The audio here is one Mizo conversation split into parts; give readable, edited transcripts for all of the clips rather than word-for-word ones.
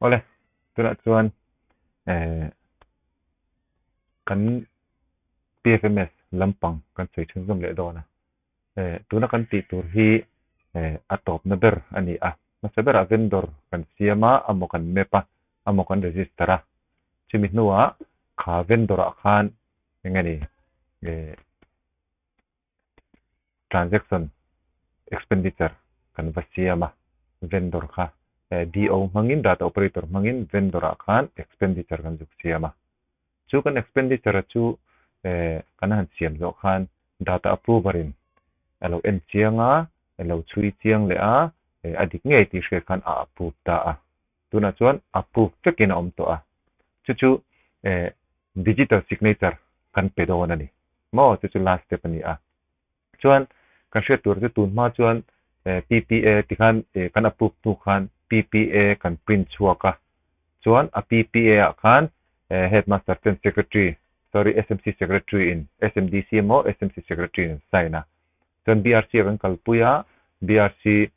Awle, tunah chuan eh kan PFMS lampang kan sawi chhunzawm leh dawn a. Eh tuna kan tih tur hi eh a tawpna ber a ni a. Hmasa berah vendor kan siam a, amaw kan map a, amaw kan register a. Chumi hnuah kha vendor ah khan eng nge ni eh transaction expenditure kan va siam a, vendor kha DO hmangin data operator hmangin vendor ah khan expenditure kan zuk siam a. Chu kan expenditure chu kan han siam zawh khan data approver in a lo en chiang a, a lo chhui chiang leh a, a dik ngei tih hriat khan a approve ta a. Tunah chuan approve vekin a awm tawh a. Chu chu digital signature kan pe dawn a ni maw? Chu chu last step a ni a. Chuan kan hriat tur chu tun hma chuan PPA tikhan kan approve hnu khan PPA kan print chhuak a. Chuan a PPA ah khan headmaster ten secretary sorry SMC secretary in SMDC emaw SMC secretary in an sign a. Chuan BRC ah kan kalpui a, BRC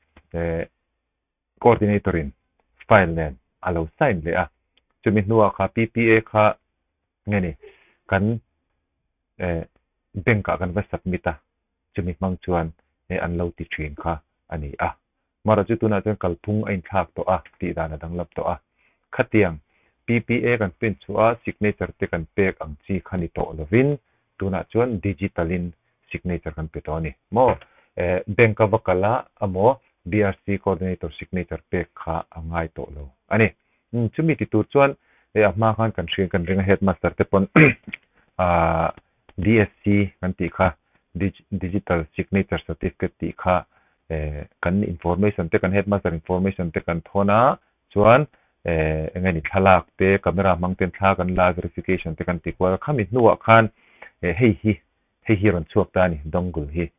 Coordinator in file nen a lo sign leh a, chumi hnuah kha PPA kha nge ni kan eh bank ah kan va submit a, chumi hmang chuan eh an lo ti thin kha a ni a. Marawh chu tunah chuan kalphung a inthlak tawh a, tih dan a danglam tawh a. Khatiang PPA kan print chhuah a, signature te kan pek ang chi kha ni tawh lovin tunah chuan digital in signature kan pe tawh a ni maw? Bank a va kal a amaw BRC coordinator signature pek kha a ngai tawh lo a ni. Chumi ti tur chuan hei a hma khan kan hriat kan ring a headmaster te pawn ah DSC kan tih kha digital signature certificate tih kha kan information te kan headmaster information te kan thawn a Chuan eng nge ni thlalak te, camera hmang ten thla kan la verification te kan ti kual a, khami hnuah khan hei hi hei hi a rawn chhuak ta a ni, dongle hi.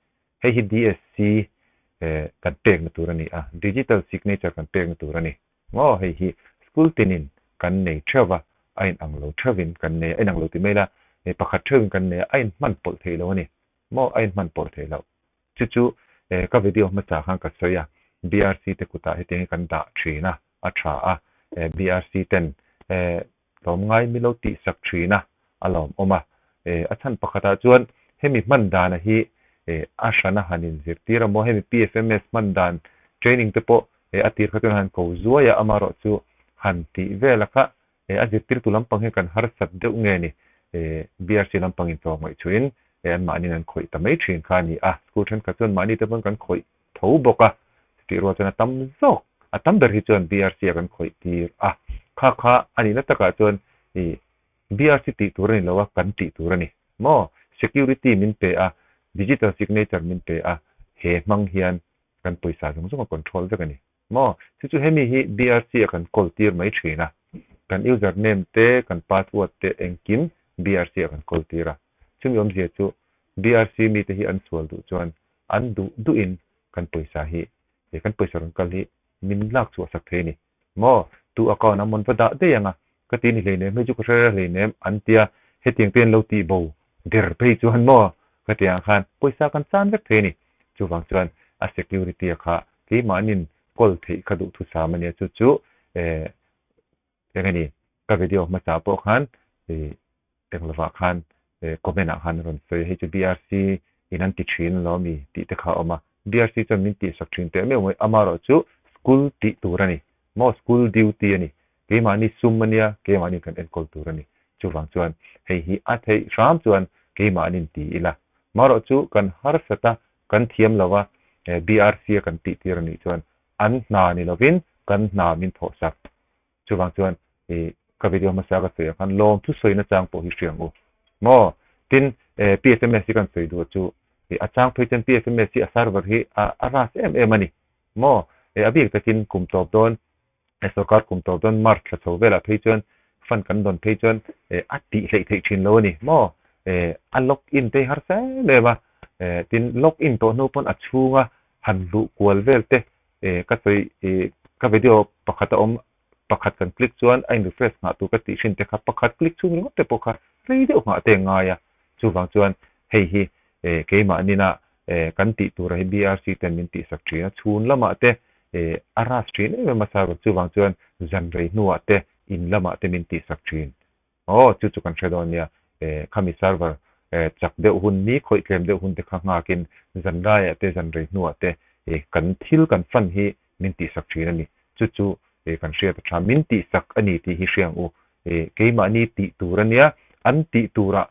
Hei hi DSC kan pekna tur a ni a, digital signature kan pekna tur a ni. Maw hei hi school tinin kan nei theuh va, a inang lo theuhin kan nei a, a inang lo ti mai la, pakhat theuhin kan nei a, a inhman pawlh theih lo a ni. Maw a inhman pawlh theih loh. Chu chu ka video hmasa khan ka sawi a, BRC te kutah hetiang hi kan dah thin a, a tha a, BRC ten tlawmngai mi lo tihsak thin a, a lawmawm a. A chhan pakhatah chuan hemi hman dana hi a hrana han inzirtir a maw, hemi PFMS hman dan training te pawh a tir kha chuan han ko zuai a, amaherawh chu han tih vel a kha A zirtirtu lampang hian kan harsat deuh nge ni? BRC lampangin tlawm ngaihchuhin anmahniin an khawih ta mai thin kha a ni a. School thenkhat chuan mahni te pawn kan khawih tho bawk a, chutih rual chuan a tam zawk, a tam ber hi chuan BRC ah kan khawih tir a. Kha kha a nihna takah chuan BRC tih tur a ni lo a, kan tih tur a ni maw? Security min pe a, digital signature min pe a, he hmang hian kan pawisa zawng zawng a control vek a ni. Maw? Chu chu hemi hi BRC a kan call tir mai thin a. Kan user name te, kan password te engkim BRC a kan call tir a. Chumi awmzia chu BRC mite hi an sual duh chuan an duh duhin kan pawisa hi, kan pawisa rawn kal hi min lak chhuah sak thei a ni. Maw? Tu account a mawn va dah daih ang a, ka ti ni hleinem, hei chu ka hre reng hleinem an tia, hetiang te an lo tih bo der phei chuan maw? Ka ti ang khan pawisa kan chan vek thei a ni. Chuvang chuan a security a kha keimahnin call theih kha duh thusam a nia chu chu eh eng a ni ka video hmasa pawh khan ih eng lovah khan eh comment ah khan a rawn sawi a hei chu BRC in an ti thin alawm ami tih te kha a awm a BRC chuan min tihsak thin teh meuh mai amaherawh chu school tih tur a ni maw school duty a ni keimahni sum a nia keimahni kan enkawl tur a ni chuvang chuan hei hi a theih hram chuan keimahnin ti ila marawh chu kan harsat a Kan thiam lo a, BRC a kan tih tir a nih chuan an hna ni lovin kan hna min thawh sak. Chuvang chuan i ka video hmasa ka sawi ang khan lawm thusawi nachang pawh hi hria ang u. Maw? Tin, PFMS hi kan sawi duh chu a chang phei chuan PFMS hi a server hi a ras em em a ni. Maw? A bik takin kum tawp dawn Sorkar kum tawp dawn March thla chho velah phei chuan fund kan dawn phei chuan a tih hleih theih thin lo a ni maw? A log in te hi harsa em em a, tin log in tawh hnu pawn a chhunga han luh kual vel te ka sawi ka video pakhat a awm pakhat kan click chuan a in refresh nghah tur ka tih thin te kha pakhat click chhung ringawt te pawh kha rei deuh nghah te a ngai a, chuvang chuan hei hi keimah nina kan tih tur a hi BRC ten min tihsak thin a, chhun lamah te. A rush thin em em a server chuvang chuan zan rei hnuah te in lamah te min tihsak thin. Aw chu chu kan hre dawn nia. Khami server chak deuh hun ni khawih tlem deuh hun te kha nghakin zan laiah te zan rei hnuah te kan thil kan fan hi min tihsak thin a ni. Chu chu kan hriat a tha. Min tihsak a ni tih hi hria ang u. Keimahni tih tur a nia, an tih turah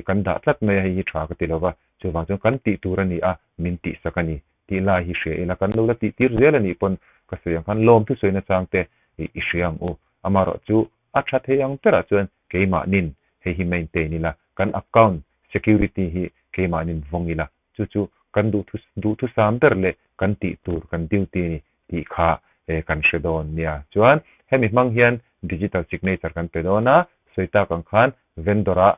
kan dah tlat mai a, hei hi tha ka ti lo va, chuvang chuan kan tih tur a ni a, min tihsak a ni tih lai hi hria ila, kan lo la tih tir zel a nih pawn ka sawi ang khan lawm thusawi nachang te i hria ang u. Amaherawhchu a tha thei ang berah chuan keimahnin hei hi maintain ila, kan account security hi keimahnin vawng ila, chu chu kan duhthusam ber leh kan tih tur, kan duty a ni tih kha kan hre dawn nia. Chuan hemi hmang hian digital signature kan pe dawn a, sawi tak ang khan vendor ah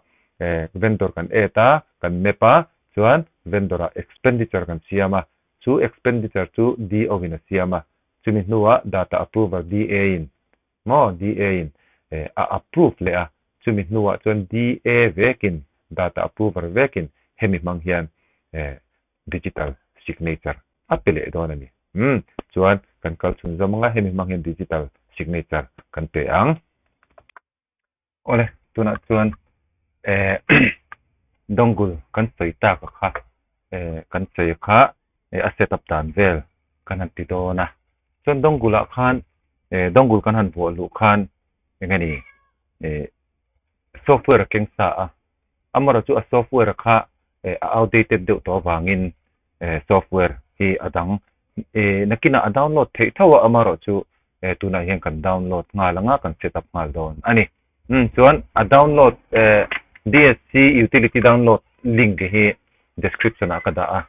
vendor kan add a, kan map a, chuan vendor ah expenditure kan siam a, chu expenditure chu DO in a siam a, chumi hnuah data approver DA in maw DA in a approve leh a, chumi hnuah chuan DA vekin data approver vekin hemi hmang hian digital signature a pe leh dawn a ni. Umm, chuan kan kal chhun zawm anga hemi hmang hian digital signature kan pe ang. Awle, tunah chuan eh dongle kan sawi tak a kha eh kan sawi kha eh a set up dan vel kan han ti dawn a. Chuan dongle ah khan eh dongle kan han vuah luh khan eng nge ni eh software a keng sa a, amaherawhchu chu a software kha eh a outdated deuh tawh avangin eh software hi a dang eh nakinah a download theih tho a amaherawhchu eh tunah hian kan download nghal anga kan set up nghal dawn a ni. Umm chuan a download eh D_S_C utility download link hi description ah ka dah a,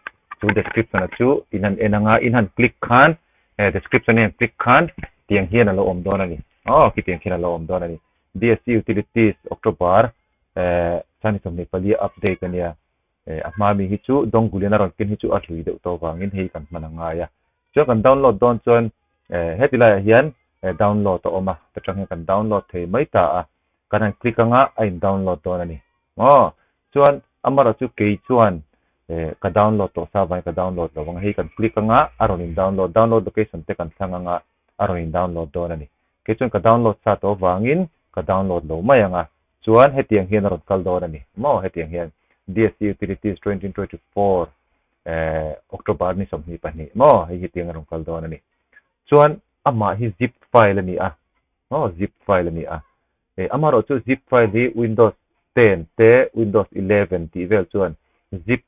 chu description ah chu in han en anga in han click khan eh description in han click khan tiang hian a lo awm dawn a ni aw khitiang khian a lo awm dawn a ni. DSC Utilities October Sani 24 update a nia. A hma mi hi chu Donggulian a rawn ken hi chu a hlui deuh tawh avangin hei kan hman a ngai a. Chuan kan download dawn chuan heti laiah hian download a awm a, ta tang hian kan download thei mai ta a. Kan han click anga a in download dawn a ni. Aw chuan amaherawh chu kei chuan ka download tawh sa avangin ka download lo ang a, hei kan click anga a rawn in download, download location te kan thlang anga a rawn in download dawn a ni. Kei chuan ka download sa tawh avangin ka download lo mai ang a, chuan hetiang hian a rawn kal dawn a ni maw? Hetiang hian DSC Utilities 2024 eh October ni 22 maw? Hei hetiang a rawn kal dawn a ni. Chuan amah hi zip file a ni a, maw? Zip file a ni a. Eh amaherawh chu zip file hi Windows 10 te Windows 11 tih vel chuan zip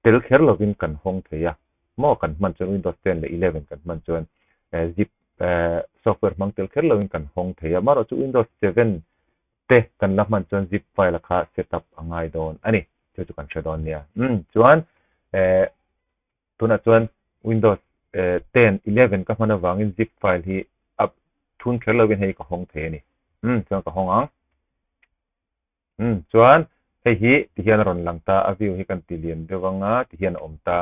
tel kher lovin kan hawng thei a, maw kan hman chuan Windows 10 leh 11 kan hman chuan zip software hmang tel kher lovin kan hawng thei a, marawh chu Windows 7 te kan la hman chuan zip file a kha set up a ngai dawn a ni, chu chu kan hre dawn nia. Umm chuan tunah chuan Windows 10, 11 ka hman avangin zip file hi up thun kher lovin hei ka hawng thei a ni. Umm chuan ka hawng ang. Umm chuan hei hi ti hian a rawn lang ta a view hi kan ti lian deuh anga ti hian a awm ta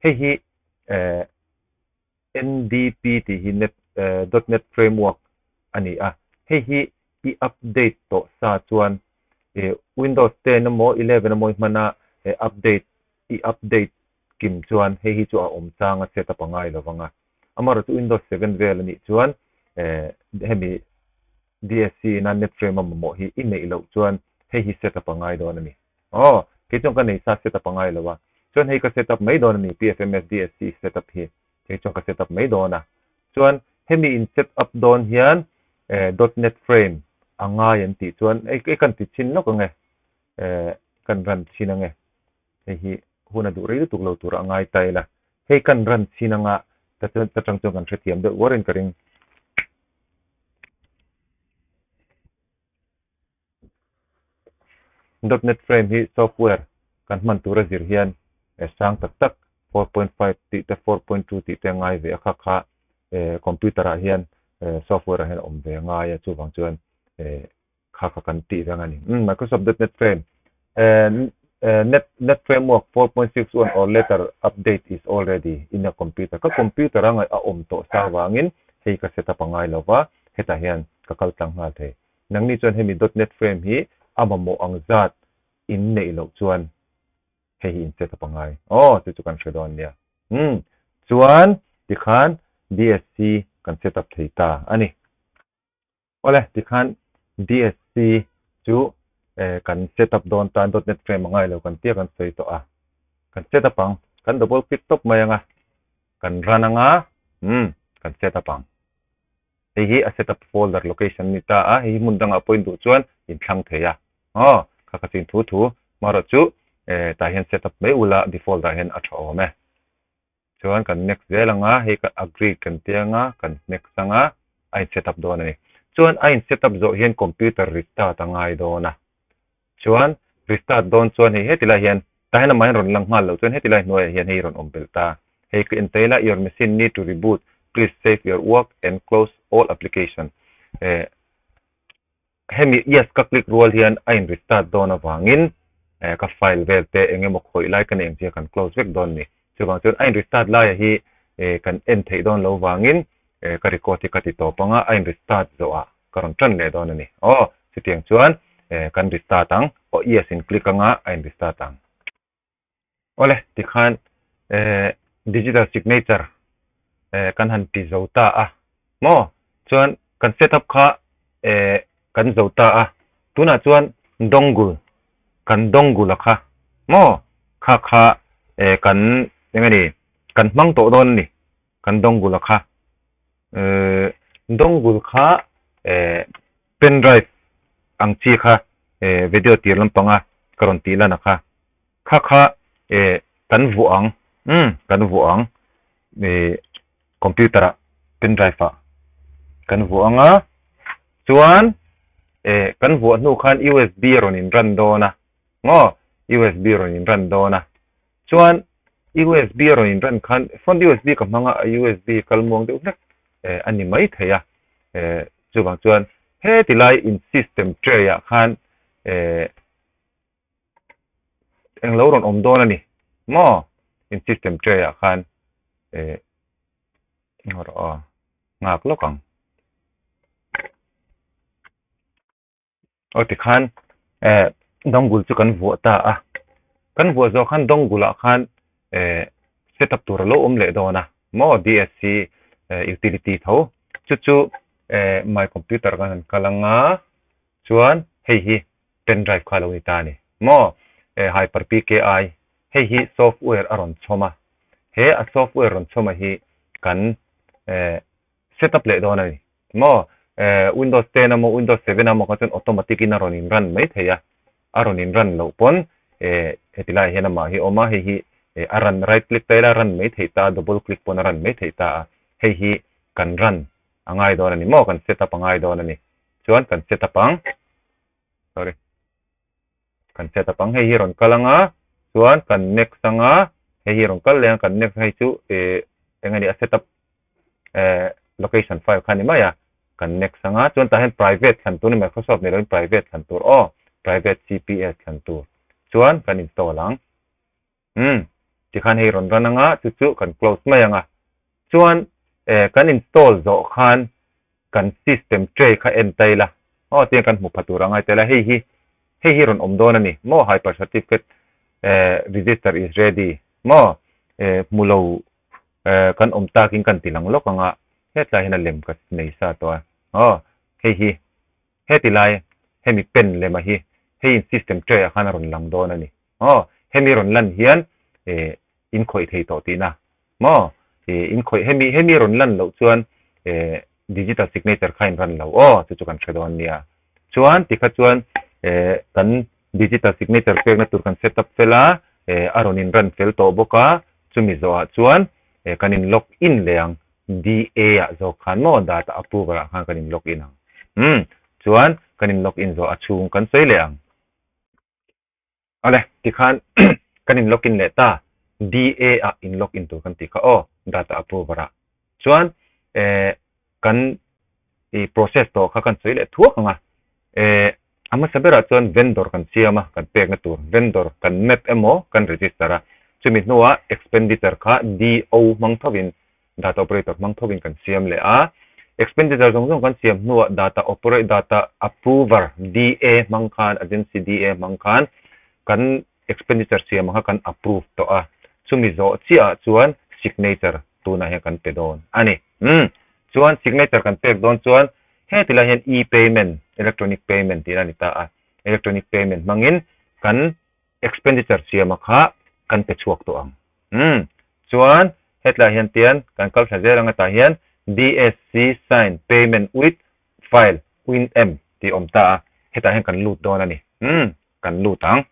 hei hi eh NDP tih hi net eh dot net framework a ni a hei hi i update tawh sa chuan eh windows 10 emaw 11 emaw i hman a eh update i update kim chuan hei hi chu a awm chang a set up a ngai lo vang a amaherawhchu windows 7 vel a nih chuan eh hemi DSC ina net frame a mamawh hi i neih loh chuan hei hi set up a ngai dawn a ni. Aw, kei chuan ka nei sa set up a ngai lo a. Chuan hei ka set up mai dawn a ni, PFMS DSC set up hi kei chuan ka set up mai dawn a. Chuan hemi in set up dawn hian eh dot net frame a ngai an tih chuan hei kan ti chhin lawk ang e, eh kan run chhin ang e. Hei hi hun a duh rei lutuk lo tur a ngai ta ila. Hei kan run chhin anga ta chuan ta tang chuan kan hrethiam deuh uarin ka ring. Dot net frame hi software kan hman tura zir hian sang tak tak 4.5 tih te 4.2 tih te a ngai ve a kha kha computer ah hian software ah hian a awm ve a ngai a chuvang chuan kha kha kan tih veng a ni. Umm Microsoft dot net frame net net framework 4.61 or later update is already in a computer ka computer a ngaih a awm tawh sa vangin hei ka set up a ngai lo va hetah hian ka kal tlang nghal thei. Nangni chuan hemi dot net frame hi a mamawh ang zat in neih loh chuan hei hi in set up a ngai. Aw chu chu kan hre dawn nia. Umm chuan tikhan DSC kan set up thei ta a ni. Awle, tikhan DSC chu kan set up dawn tan dot net frame a ngai lo kan tia kan sawi tawh a. Kan set up ang, kan double click tawp mai ang a, kan run ang a, umm, kan set up ang. Hei hi a set up folder location a ni ta a, hei hi hmun dangah pawhin duh chuan inthlang thei a. Aw, kha ka chin thu thu, marawh chu tah hian set up mai ula default ah hian a tha awm e. Chuan kan next zel ang a, hei ka agree kan ti ang a, kan next ang a, a in set up dawn a ni. Chuan a in set up zawh hian computer restart a ngai dawn a. Chuan restart dawn chuan hei heti lai hian tah hian amah hian rawn lang nghal loh chuan heti lai hnuaiah hian hei rawn awm belh ta. Hei ka en tail a, your machine need to reboot, please save your work and close all application. Eh, hemi yes ka click rual hian a in restart dawn avangin eh ka file vel te eng emaw khawih lai ka nei ang chi a kan close vek dawn a ni. Chuvang chuan a in restart laia hi eh kan en theih dawn lo vangin eh ka record hi ka ti tawp ang a, a in restart zawhah ka rawn tan leh dawn a ni. Aw, chutiang chuan eh kan restart ang, aw yes in click ang a, a in restart ang. Awle, tikhan eh digital signature eh kan han ti zo ta a, maw? Chuan kan set up kha eh kan zo ta a, tunah chuan dongle, kan dongle a kha, maw? Kha kha eh kan eng a ni, kan hmang tawh dawn a ni, kan dongle a kha. Eh dongle kha eh pen drive ang chi kha eh video tir lampanga ka rawn tih lan a kha. Kha kha eh kan vuah ang, umm kan vuah ang eh computer ah pen drive ah kan vuah ang a, chuan eh kan vuah hnu khan usb a rawn in run dawn a, maw usb a rawn in run dawn a, chuan usb a rawn in run khan front usb ka hmang a, a usb kal muang deuh hlek eh a ni mai thei a, eh chuvang chuan heti lai in system tray ah khan eh. Eng lo rawn awm dawn a ni maw? In system tray ah khan eh ngaw rawh aw nghak lawk ang. Aw tikhan eh dongle chu kan vuah ta a, kan vuah zawh khan dongle ah khan eh set up tur a lo awm leh dawn a maw DSC utility tho chu chu eh my computer kan han kal ang a chuan hei hi pen drive kha lo ni ta a ni maw? Eh Hyper PKI hei hi software a rawn chhawm a, he a software rawn chhawm a hi kan eh set up leh dawn a ni maw? Eh Windows 10 emaw Windows 7 emaw kha chuan automatic in a rawn in run mai thei a, a rawn in run loh pawn eh heti laiah hian amah hi a awm a, hei hi eh a run right click ta ila a run mai theih ta a, double click pawn a run mai theih ta a, hei hi kan run a ngai dawn a ni maw? Kan set up a ngai dawn a ni. Chuan kan set up ang. Sorry. Kan set up ang hei hi rawn kal anga chuan kan next anga hei hi rawn kal leh ang kan next hei chu eh eng a ni a set up eh location file kha ni mai a kan next anga chuan tah hian private thlan tur ni Microsoft ni lovin private thlan tur aw private C_P_S thlan tur chuan kan install ang. Umm, tikhan hei rawn run anga chu chu kan close mai anga. Chuan eh kan install zawh khan kan system tray kha en ta ila, aw tiang kan hmu pha tur a ngai ta ila, hei hi hei hi rawn awm dawn a ni maw hyper certificate eh register is ready maw eh hmu lo eh kan awm takin kan ti lang lawk anga hetlai hian a lem ka nei sa tawh a, aw hei hi. Heti lai hemi pen lema hi hei in system tray ah khan a rawn lang dawn a ni. Aw, hemi rawn lan hian eh in khawih thei tawh tihna maw? Eh in khawih hemi hemi rawn lan loh chuan eh digital signature kha in run lo aw, chu chu kan hre dawn nia. Chuan tikha chuan eh kan digital signature pekna tur kan set up fel a, eh a rawn in run fel tawh bawk a, chumi zawhah chuan eh kan in log in leh ang. DA ah zawk khan maw data approver ah khan kan in log in ang. Umm chuan kan in log in zawh a chhung kan sawi leh ang. Awle tikhan kan in log in leh ta DA ah in log in tur kan tih kha aw data approver ah. Chuan eh kan i process tawh kha kan sawi leh thuak ang a. Eh a hmasa berah chuan vendor kan siam a kan pekna tur vendor kan map emaw kan register a chumi hnuah expenditure kha DO hmang thovin data operator hmang thovin kan siam leh a, expenditure zawng zawng kan siam hnuah data operate data approver DA hmang khan agency DA hmang khan kan expenditure siam ang kha kan approve tawh a, chumi zawh chiahah chuan signature. tunah hian kan pe dawn a ni. Umm chuan signature kan pek dawn chuan heti lai hian e-payment, electronic payment tihna a ni ta a, electronic payment hmangin kan expenditure siama kha kan pe chhuak tawh ang. Umm chuan hetlai hian tian kan kal thla zel ang atah hian DSC sign payment with file winm tih awm ta a, hetah hian kan lut dawn a ni. Umm kan lut ang.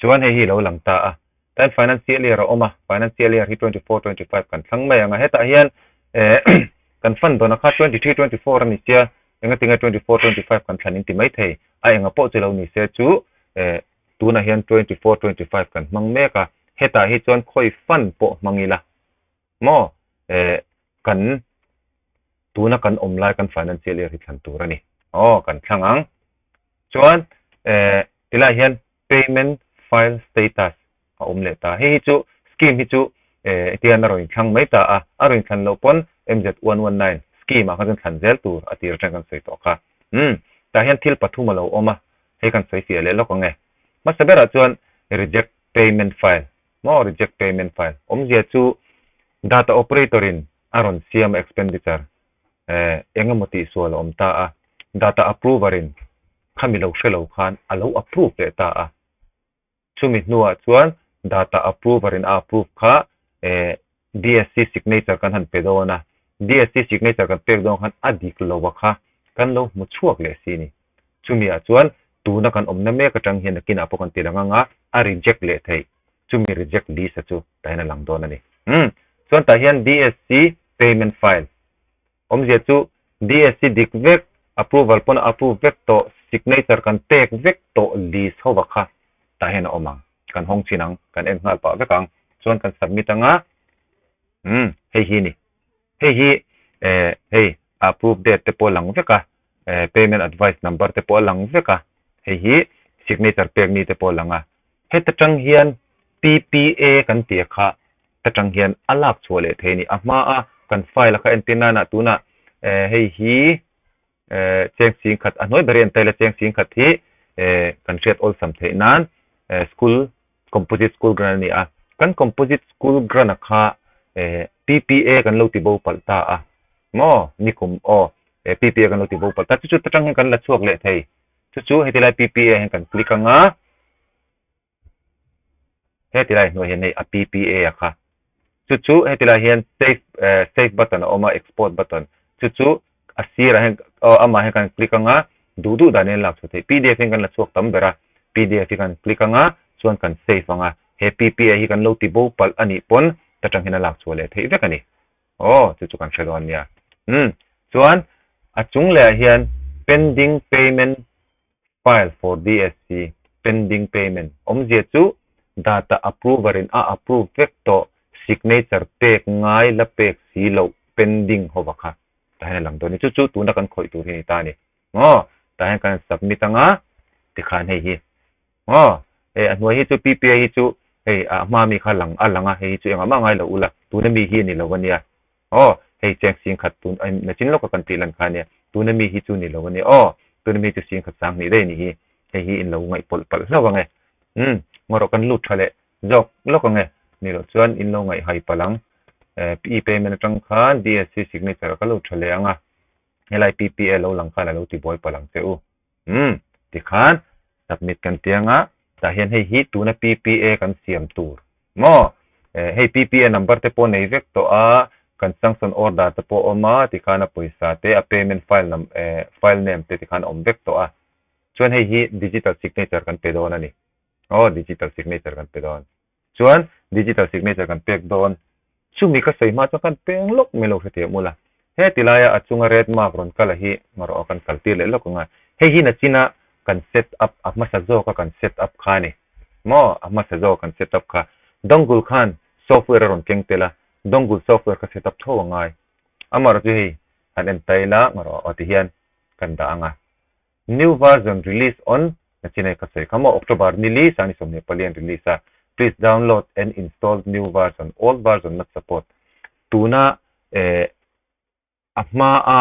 Chuan hei hi lo lang ta a, tain financial year a awm a, financial year hi 24, 25 kan thlang mai ang a, hetah hian eh kan fund dawn a kha 23, 24 a ni sia, engatinge 24, 25 kan thlan in ti mai thei, a enga pawh chu lo ni se chu eh tunah hian 24, 25 kan hmang mek a, hetah hi chuan khawi fund pawh hmang ila maw eh kan tuna kan awm lai kan financial year hi thlan tur a ni, aw kan thlang ang. Chuan eh tilai hian payment file status a awm leh ta. Hei hi chu scheme hi chu eh hetian a rawn inthlang mai ta a, a rawn inthlan loh pawn MZ119 scheme ah khan chuan thlan zel tur a tir atang kan sawi tawh kha. Umm tah hian thil pathum a lo awm a, hei kan sawi fiah leh lawk ang e. Hmasa berah chuan reject payment file maw reject payment file awmzia chu data operator in a rawn siam expenditure eh eng emaw tihsual a awm ta a, data approver in khami lo hre lo khan a lo approve leh ta a, chumi hnuah chuan data approver in a approve kha eh DSC signature kan han pe dawn a, DSC signature kan pek dawn khan a dik lo a kha kan lo hmu chhuak leh si ni. Chumi ah chuan tuna kan awmna mek atang hian nakinah pawh kan ti lang ang a, a reject leh theih. Chumi reject list a chu tah hian a lang dawn a ni. Umm chuan tah hian DSC payment file Awmzia chu DSC dik vek, approval pawn a approve vek tawh, signature kan pek vek tawh list ho va kha tah hian a awm ang. Kan hawng chin ang, kan en nghal pah vek ang. Chuan kan submit ang a, umm hei hi ni. Hei hi eh hei approve date te pawh a lang vek a, eh payment advice number te pawh a lang vek a, hei hi signature pek ni te pawh a lang a. Heta tang hian PPA kan tih kha ta tang hian a lak chhuah leh thei a ni. A hma a kan file a kha entir nana tunah eh hei hi eh cheng sing khat a hnuai ber hi an tail a cheng sing khat hi eh kan hriat awlsam theih nan eh school composite school grant a ni a. Kan composite school grant a kha eh PPA kan lo ti bo palh ta a maw nikum aw eh PPA kan lo ti bo palh ta chu chu ta tang hian kan la chhuak leh thei. Chu chu heti lai PPA hian kan click ang a, heti lai hnuai hian hei a PPA a kha. Chu chu heti lai hian save eh save button a awm a, export button. Chu chu a sirah hian aw amah hian kan click ang a, duh duh dan hian lak chhuah theih. PDF hian kan la chhuak tam ber a, PDF hi kan click ang a, chuan kan save ang a. He PPA hi kan lo ti bo palh a nih pawn ta tang hian a lak chhuah leh theih vek a ni. Aw, chu chu kan hre dawn nia. Umm, chuan a chung lehah hian pending payment file for DSC, pending payment, awmzia chu data approver in a approve vek tawh, signature pek ngai la pek si loh pending ho va kha tah hian a lang dawn a ni. Chu chu tuna kan khawih tur hi a ni ta a ni. Aw, tah hian kan submit anga tikhan hei hi. Aw, hei a hnuai hi chu PPA hi chu hei a hma mi kha lang a lang a, hei hi chu engah mah ngai lo ula, tuna mi hi a ni lo a nia. Aw, hei cheng sing khat tun a nachin lawka kan tih lan kha a nia, tuna mi hi chu ni lo a nia. Aw, tuna mi chu sing khat sang hnih daih a ni hi, hei hi in lo ngaih pawlh palh hlauh ang e. Umm, ngaw kan lut tha leh zawk lawk ang e, ni loh chuan in lo ngaih hai palh ang. Eh, e-payment atang khan DSC signature ka lut tha leh ang a, helai PPA lo lang khan a lo ti buai palh ang che u. Umm, tikhan submit kan ti anga, tah hian hei hi tuna PPA kan siam tur maw? Eh, hei PPA number te pawh nei vek tawh a, kan sanction order te pawh awm a, tikhan a pawisa te, a payment file num eh file name te tikhan a awm vek tawh a. Chuan hei hi digital signature kan pe dawn a ni. Aw, digital signature kan pe dawn. Chuan digital signature kan pek dawn. Chumi ka sawi hma chuan kan peng lawk mai lo hrethiam ula. Heti laia a chunga red mark rawn kal a hi ngarawh a kan kal tir leh lawk ang a. Hei hi nachina kan set up a hmasa zawka kan set up kha a ni. Maw a hmasa zawka kan set up kha. Dongle khan software a rawn keng tel a, dongle software kha set up tho a ngai. Amaherawhchu chu hei han en ta ila ngarawh aw ti hian kan dah ang a. New version release on nachinai ka sawi kha maw October ni li sangni 24 an release a, please download and install new version, old version not support. Tuna eh a hma a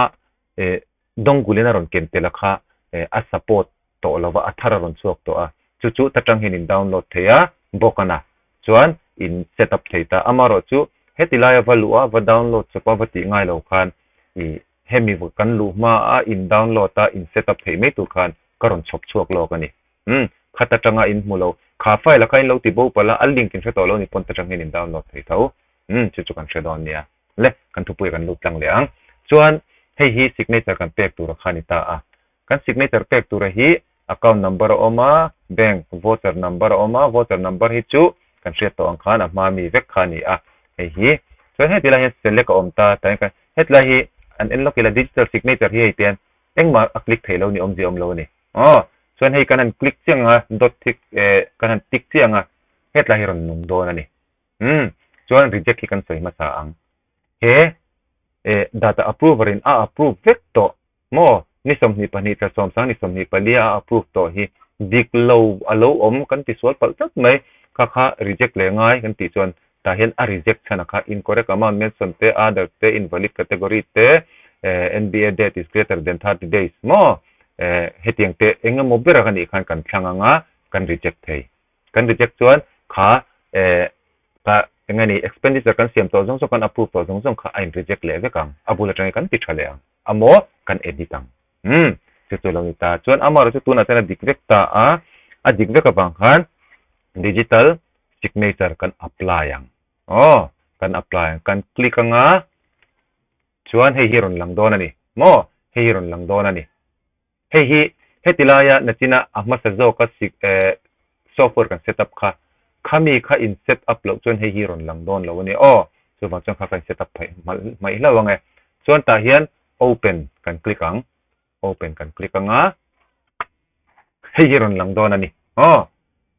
eh Dongulin a rawn ken tel a kha eh a support tawh lo va, a thar a rawn chhuak tawh a, chu chu ta tang hian in download thei a bawk a na chuan in set up thei ta. Amaherawhchu. Heti laia va luh a, va download chawp a, va tih ngai lo khan ih hemi kan luh hma a in download a, in set up theih mai tur khan ka rawn chhawp chhuak lawk a ni. Umm, khat atanga in hmu lo. Kha file a kha in lo ti bo palh a, a link in hre tawh lo ni pawn ta tang hian in download thei tho. Umm, chu chu kan hre dawn nia. Le, kan thupui kan lut tlang leh ang. Chuan hei hi signature kan pek tura kha ni ta a. Kan signature pek tura hi account number a awm a, bank voucher number a awm a, voucher number hi chu kan hriat tawh ang khan a hma mi vek kha a ni a. Hei hi, chuan heti lai hian select a awm ta, tah hian kan hetlai hi an en lawk ila digital signature hi hei te hian engmah a click theih lo ni awmzia awm lo a ni. Aw, chuan hei kan han click chiang a, dot hi eh kan han tick chiang a, hetlai hi rawn nung dawn a ni. Umm, chuan reject hi kan sawi hmasa ang. He eh data approver in a approve vek tawh maw? Ni 22 thla sawmsang ni 24 a approve tawh hi dik lo a lo awm kan ti sual palh tlat mai. Kha kha reject leh ngai kan tih chuan tah hian a reject chhan a kha incorrect amount mention te, other te, invalid category te, eh NBA date is greater than 30 days maw? Eh hetiang te eng emaw ber a nih khan kan thlang ang a, kan reject thei. Kan reject chuan kha eh ka eng nge ni expenditure kan siam tawh zawng zawng kan approve tawh zawng zawng kha a in reject leh vek ang, a bul atangin kan ti tha leh ang a maw kan edit ang. Umm chu chu lo ni ta. Chuan amaherawh chu tunah chuan a dik vek ta a, a dik vek avang khan digital signature kan apply ang. Aw kan apply ang, kan click anga chuan hei hi rawn lang dawn a ni maw, hei hi rawn lang dawn a ni. Hei hi heti laia nachina a hmasa zawka software kan set up kha, khami kha in set up loh chuan hei hi rawn lang dawn lo a nia aw. Chuvang chuan kha ka in set up theih hmaih hlauh ang e. Chuan tah hian open kan click ang, open kan click ang a, hei hi rawn lang dawn a ni aw.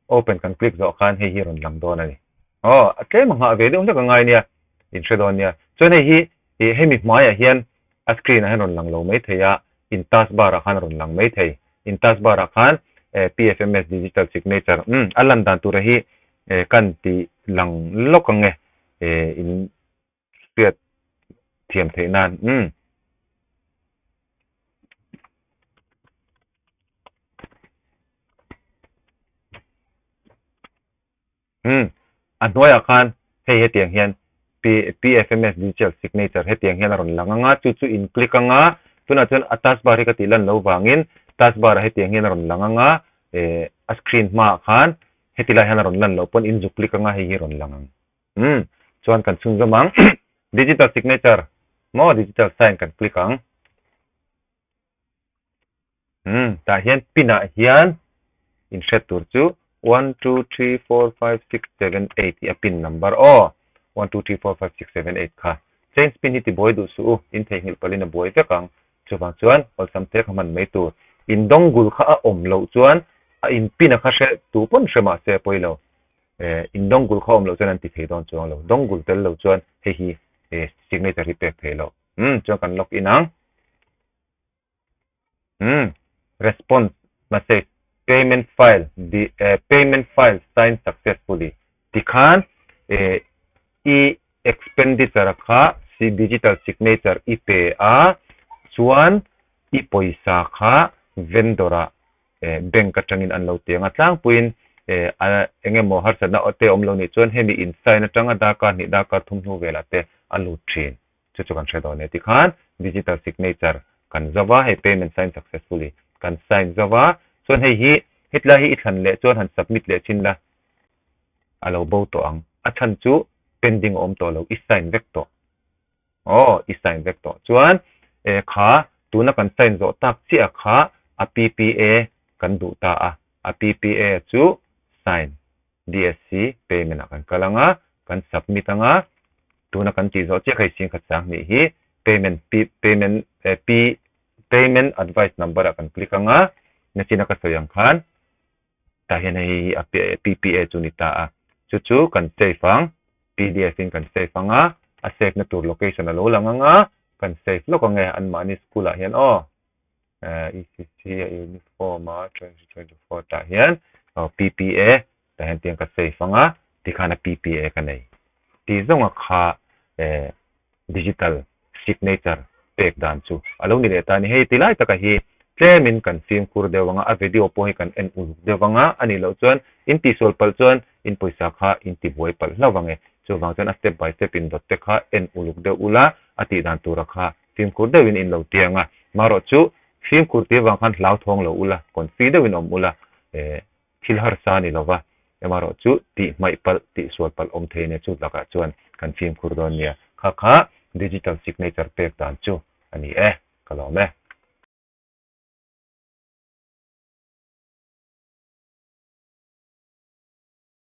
Open kan click zawh khan hei hi rawn lang dawn a ni aw. A tlem a nghah ve deuh hlek a ngai nia, in hre dawn nia. Chuan hei hi hemi hmaiah hian a screen ah hian rawn lang lo mai thei a, in task bar ah khan a rawn lang mai thei. In task bar ah khan PFMS digital signature umm a lan dan tura hi kan ti lang lawk ang e in hriat thiam theih nan umm. Umm, a hnuaiah khan hei hetiang hian PFMS Digital Signature hetiang hian a rawn lang ang a, chu chu in click ang a, tunah chuan a task bar hi ka tih lan lo vangin task bar ah hetiang hian a rawn lang ang a, eh a screen hmaah khan heti lai hian a rawn lan loh pawn in zuk click ang a hei hi a rawn lang ang. Umm, chuan kan chhunzawm ang Digital Signature maw Digital Sign kan click ang. Umm, tah hian pin ah hian in hriat tur chu one two three four five six seven eight tih a pin number aw, one two three four five six seven eight kha. Change pin hi ti buai duh suh u, in theihnghilh palhin a buai vek ang. Chuvang chuan awlsam te kha hman mai tur. In dawngul kha a awm loh chuan a in pin a kha hre tu pawn hre mah se a pawi lo. Eh, in dawngul kha awm loh chuan an ti thei dawn chuang lo. Dawngul tel lo chuan hei hi eh signature hi pek theih loh. Umm, chuan kan log in ang. Umm response message payment file di eh payment file signed successfully tikhan eh i expenditure kha si digital signature i pe a chuan i pawisa kha vendor ah eh bank atangin an lo ti ang a tlangpuiin eh a eng emaw harsatna te awm lo nih chuan hemi in sign atanga darkar hnih darkar thum hnu velah te a lut thin. Chu chu kan hre dawn e. Tikhan digital signature kan zo va, hei payment sign successfully kan sign zo va, chuan hei hi hetlai hi i thlan leh chuan han submit leh chin la, a lo bo tawh ang. A chhan chu pending a awm tawh lo, i sign vek tawh. Aw, i sign vek tawh. Chuan e kha tuna kan sign zawh tak chiah kha a PPA kan duh ta a, a PPA chu sign DSC payment ah kan kal ang a, kan submit ang a, tuna kan tih zawh chiah kha i singkhat sang hnih hi payment P payment eh P payment advice number ah kan click ang a, nachina ka sawi ang khan tah hian hei hi a PPA chu ni ta a, chu chu kan save ang, PDF in kan save ang a, a save na tur location a lo lang ang a, kan save lawk ang e anmahni school ah hian aw. ECC a uniform a 2024 tah hian PPA tah hian tiang ka save anga tikhan a PPA ka nei tih zawng a kha digital signature pek dan chu a lo ni leh ta a ni. Hei ti lai taka hi tlemin kan fimkhur deuh anga a video pawh hi kan en uluk deuh anga a nih loh chuan in tihsual palh chuan in pawisa kha in tibuai palh hlauh ang e. Chuvang chuan a step by step in dawt te kha en uluk deuh ula, a tih dan tura kha fimkhur deuhin in lo tiang a. Marawh chu fimkhur tih avang khan hlauthawng lo ula, confi deuhin awm ula, eh thil harsa ni lova, emarawh chu tih hmaih palh, tih sual palh awm thei nia chu lakah chuan kan fimkhur dawn nia. Kha kha digital signature pek dan chu a ni e, ka lawm e.